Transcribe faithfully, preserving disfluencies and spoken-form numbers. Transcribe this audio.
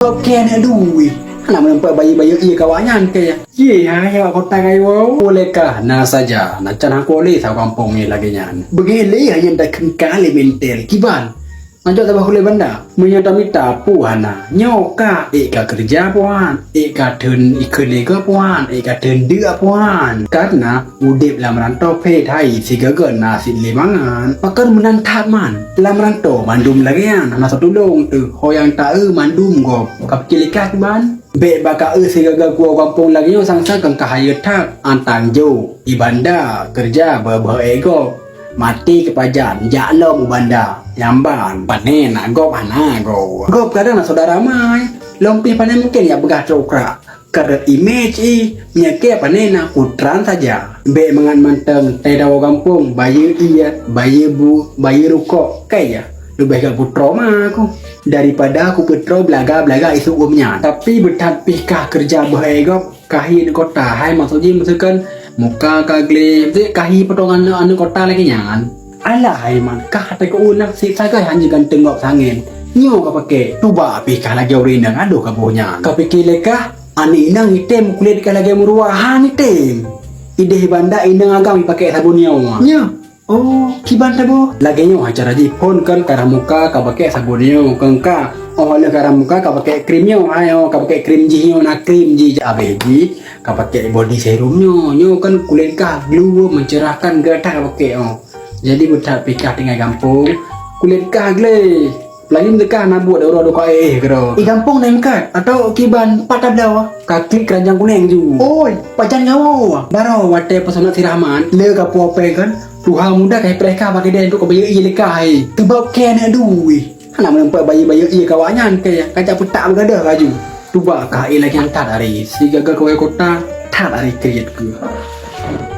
Oke, aneuk dui. Hana meureumpok bayeue-bayeue ie keu awaknyan keu. Ye, hai awak kota kayu. Boleh kah? Na saja, na can aku oleh sa gampông ni lagèe nyan. Beugèt lé hayeu takheun ka lé mental. Kiban. Ngajak tabah ulèe banda. Meunyoe tamita peue hana. Nyoe ka, ék ka keureuja puan, ék ka theun ikheun lé gob puan, ék ka theun deuk puan. Karena udép lam rantau phét hai sigaga na cit lé mangan. Pakon meunan that man. Lam rantau mandum lagèe nyan, hana satulông teuh. Ho nyang taeu mandum gob. Ka pike lé kah kiban? Bèk baka eu sigaga kuwoe gampông lagèe nyoe sang-sang keu ka hayeu that. Antang jo, i banda, keureuja beuhe-beuhe ék gob. Maté keupajan, jak lom u banda. Nyamban, pané na gob hana gob. Gob kadang na syedara mai. Lom pih pané mungken jak peugah trok ukrak. Karena image i, meunyo keu pané na putran saja. Bèk mangat mantong, tai dawa gampông, bayeue ie, bayeue bu, bayeue rukok. Kaya, leubeh gak putroe ma aku. Daripada aku putroe belaga-belaga isuk gom nyan. Tapi beuthat pih kah keureuja beuhe gob. Kahi aneuk kota, hai maksud jih meuseukon muka ka gleh, dek kahi potongan aneuk kota lagèe nyan. Alah hai man, kah teuka uneuk sit sagai hana ganteng gob sangen. Nyoe ka pakèk, tuba pih kah lagèe ureueng inong adoh ka boh nyan. Ka pike lé kah, aneuk inong item kulét ka lagèe meuruahan item. Ideh banda inong agam ipakèk sabon nyoe. Nyoe. Oh, kiban tabo. Lagèe nyoe acara jih phon kan karah muka ka pakèk sabon nyoe, keu ka. Oh, lheueh karah muka ka pakèk krim nyoe, hai oh, ka pakèk krim jih nyoe na krim jih. Abéh jih ka pakèk body serum nyoe. Nyoe kan kulét kah glow mencerahkan gata ka pakèk oh. Jadi beuthat pih kah tinggai gampông. Kulét kah gleh. Lagi meudekah na buet uroe duka éh keudroe. I gampông na meukat atau kiban pat tabloe? Ka klik keranjang kuneng ju. Oi, pajan nyawa. Baroe watèe peusunat si Rahman, le ka puwoe pèng kan. Tuha muda ka ipreh ka bak keudè untuk bayeue ie lé kah hai. Teubab kèe aneuk dui. Hana meureumpok bayeue-bayeue ie keu awaknyan kèe, ka jak peutak beugadoh laju. Tuba kah ie lagèe nyan that ari, sigaga kawai kota, that ari kriet keuh.